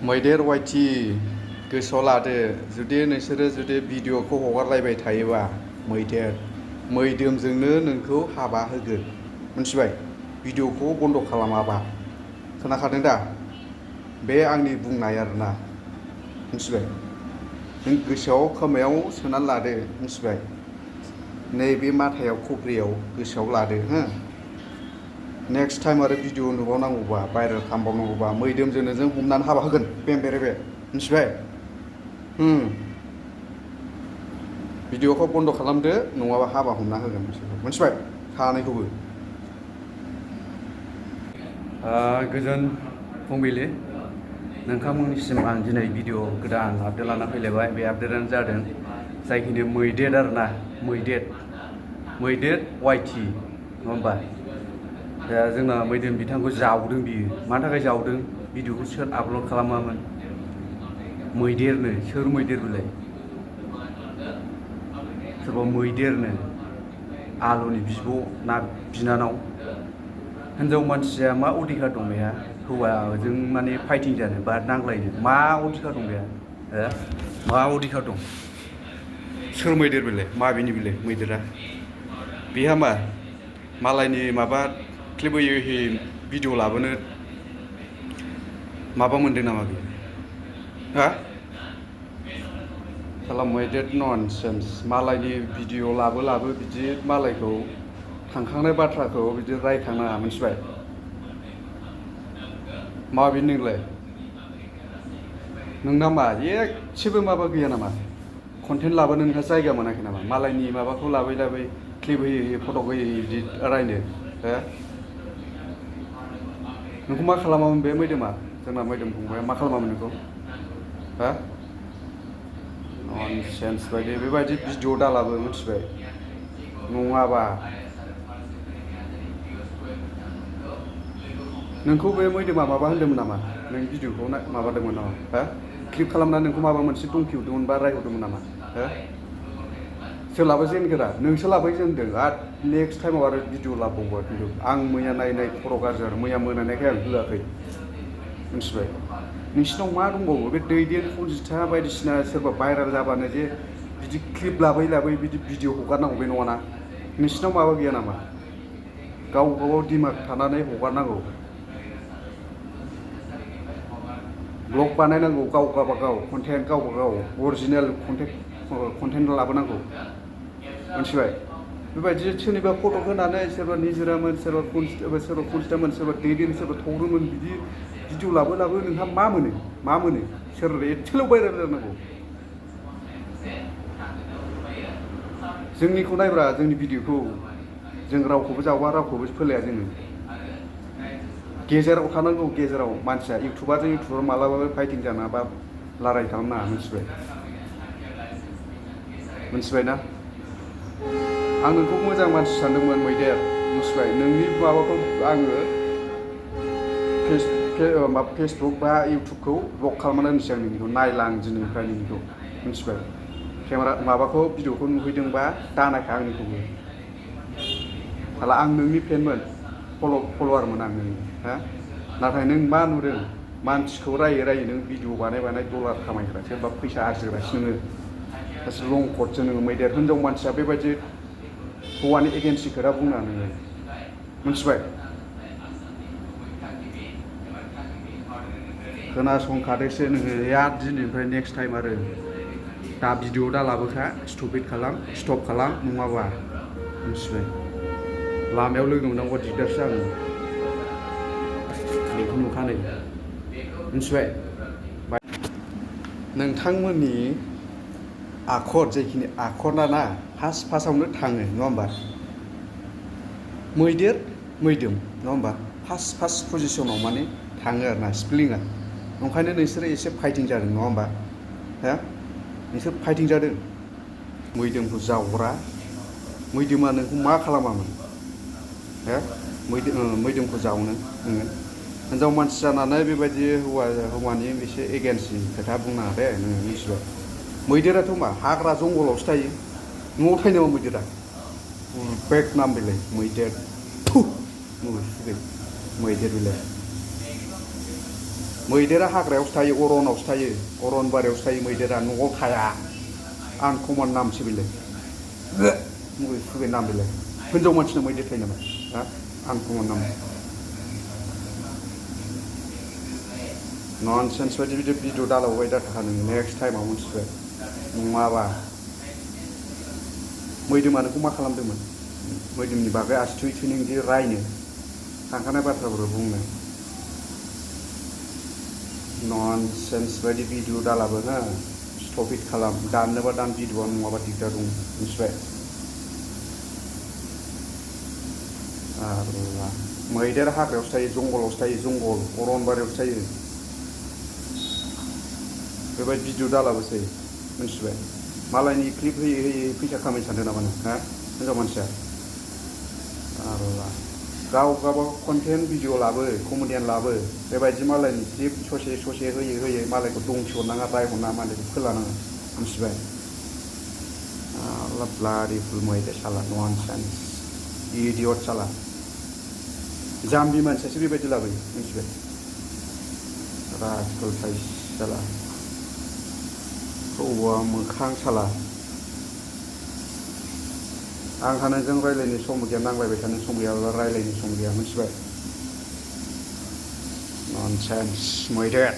मैदेर वाइटि गोसोआव लादो जुदि नोंसोरो भिडिअखौ हगारलायबाय थायोबा मैदोमजोंनो नोंखौ हाबा होगोन मिथिबाय भिडिअखौ बन्द खालामाबा खोनाखादों दा बे आंनि बुंनाय आरोना मिथिबाय नों गोसोआव खोमायाव सोनानै लादो मिथिबाय नैबे माथायाव खब्रियाव गोसोआव लादो हो नेक्स्ट टाइम आरो भिडिअ नुबावनांगौबा भाइरेल खालामबावनांगौबा मैदोमजों नोंजों हमनानै हाबा होगोन बेम बेरे मिथिबाय भिडिअखौ बन्द खालामदो नङाबा हाबा हमना होगोन मिथिबाय सानैखौबो गोजोन फुंबिलि नोंथांमोननिसिम आं दिनै भिडिअ गोदान आपडेट लाना फैलायबाय बे आपडेटआनो जादों जायखिनि मैदेर आरोना मैदेर वाइटि नङा होमबा दा जोंना मैदोम बिथांखौ जावदों बियो मानि थाखाय जावदों भिडिअखौ सोर आपल'ड खालामामोन मैदेरनो सोर मैदेर बिलाय सोरबा मैदेरनो आलुनि बिब' ना बिनानाव हिनजाव मानसिया मा अधिकार दं बेहा हौवाजों माने फाइटिं जानो बा नांलायनो मा अधिकार दं बेहा मा अधिकार दं सोर मैदेर बिलाय माबेनि बिलाय मैदेरा बेहा मा मालायनि माबा क्लिप होयै भिडिअ लाबोनो माबा मोनदों नामा बेयो साला मैदेर ननसेन्स मालायनि भिडिअ लाबो बिदि मालायखौ थांखांनाय बाथ्राखौ बिदि रायखांनाङा मिथिबाय माबे नोंलाय नोंना मा एसेबो माबा गैया नामा कन्टेन्ट लाबोनो नोंहा जायगा मोनाखै नामा मालायनि माबाखौ लाबै क्लिप होयै फट' होयै बिदि रायनो नोंखौ मा खालामामोन बे मैदोमा जोंना मैदोम फंबाया मा खालामामोन नोंखौ ननसेन्स बायदि बेबायदि भिडिअ दालाबो मिथिबाय नङाबा नोंखौ बे मैदोमा माबा होनदोंमोन नामा नों भिडिअखौ माबादोंमोन नामा क्लिप खालामनानै नोंखौ माबा मोनसे दंखिहरदोंमोन बा रायहरदोंमोन नामा सोलाबो जेनगोरा नोंसो लाबाय जेनदों आरो नेक्स्ट टाइमाव आरो भिडिअ लाबावबा खिन्थु आं मैया नायनाय खर' गाज्रि आरो मैया मोनानायखाय आं होआखै मिथिबाय नोंसिनाव मा दंबावो बे दैदेन खनजिथा बायदिसिना सोरबा भाइरेल जाबानो जे बिदि क्लिप लाबै बिदि भिडिअ हगारनांगौ बे नङाना नोंसिनाव माबा गैया नामा गाव दिमाग थानानै हगारनांगौ ब्लग बानायनांगौ गावबागाव कन्टेन्ट गावबागाव अरिजिनेल कन्टेन्ट लाबोनांगौ मिथिबाय बेबायदि सोरनिबा फट' होनानै सोरबा निजोरामोन सोरबा खनजितामोन सोरबा दैदेन सोरबा थौरोमोन बिदि भिडिअ लाबो नोंहा मा मोनो सोर एसेल' भाइरेल जानांगौ जोंनिखौ नायब्रा जोंनि भिडिअखौ जों रावखौबो जावा रावखौबो फोलाया जोङो गेजेराव थानांगौ गेजेराव मानसिया इउटुबार मालाबाबो फाइटिं जाना बा लड़ाई खालामनाङा मिथिबाय ना आं नोंखौ मोजां मानसि सानदोंमोन मैदेर मिथिबाय नोंनि माबाखौ आङो फेसबुक बा इउटुबखौ ब्लक खालामनानै होनोसै आं नोंनिखौ नायला आं दिनैनिफ्राय नोंनिखौ मिथिबाय केमेरा माबाखौ भिडिअखौ नुहैदोंबा दानायखा आंनिखौबो हाला आं नोंनि फेनमोन फल'वारमोन आं नोंनि नाथाय नों मा नुदों मानसिखौ रायै नों भिडिअ बानाय डलार खामायग्रा सोरबा फैसा आरजिग्रासो नोङो गासै लंकटसो नोङो मैदेर हिनजाव मानसिया बेबायदि हौवानि एगेन्सि खोथा बुंना नोङो मिथिबाय खोनासंखादोसो नोङो दिनैनिफ्राय नेक्स्ट टाइम आरो दा भिडिअ दा लाबोखा स्टप खालाम नङाबा मिथिबाय लामायाव लोगो मोननांगौ दिगदारसो आङो बेखौ नुखानाय मिथिबाय नोंथांमोननि जायखिनि आखरना फार्स्टआवनो थाङो नङा होमबा मैदोम नङा होमबा फार्स्ट पजिसनाव माने थाङो आरोना स्पेलिंआ ओंखायनो नोंसोरो एसे फाइटिं जादों नङा होमबा नोंसोर फाइटिं जादों मैदोमखौ जावग्रा मैदोमा नोंखौ मा खालामामोन मैदोमखौ जावनो नोङो हिनजाव मानसि जानानै बेबायदि हौवानि एसे एगेन्सनि खोथा बुंनाङा दे नोङो मिथिबाय मैदेराथ' मा हाग्रा जंगलावसो थायो न'आव थायो नामा मैदेरा बेग नाम बिलाय मैदेर मैदेर बिलाय मैदेरा हाग्रायावसो थायो अरनावसो थायो अरनबारियावसो थायो मैदेरा न'आव थाया आनकमन नामसो बेलाय मुगै नाम बेलाय हिनजाव मानसिनाव मैदेर थायो नामा हा आनकमन नाम ननसेन्स बायदि बिदि भिडिअ दालावबाय दाथाखा नोङो नेक्स्ट टाइमाव मोनथिबाय नङाबा मैदोमा नोंखौ मा खालामदोंमोन मैदोमनि बागै आसि थुयै थुयै नों बिदि रायनो थांखानाय बाथ्राफोरखौ बुंनो ननसेन्स बायदि भिडिअ दालाबो हो स्टप इट खालाम दाननोबा दान भिडिअआ नङाबा दिगदार दं मिथिबाय मैदेर हाग्रायावसो थायो जंगलावसो थायो जंगल अरनबारियावसो थायो बेबायदि भिडिअ दालाबोसै मिथिबाय मालायनि क्लिप होयै होयै फैसा खामायनो सानदों नामा नों हा हिनजाव मानसिया गाव गाबाव कन्टेन्ट भिडिअ लाबो कमेडियान लाबो बेबायदि मालायनि क्लिप ससे ससे होयै होयै मालायखौ दंथि हरनाङा रायहरनाङा मालायखौ फोलानाङा मिथिबाय ब्लाडि फुल मैदेर साला ननसेन्स इडियट साला जाम्बि मानसियासो बेबायदि लाबोयो मिथिबाय रास्केल साइस साला औवा मोखां साला आंहा नोंजों रायलायनो सम गैया नांलायबाय थानो सम गैयाब्ला रायलायनो सम गैया मिथिबाय ननसेन्स मैदेर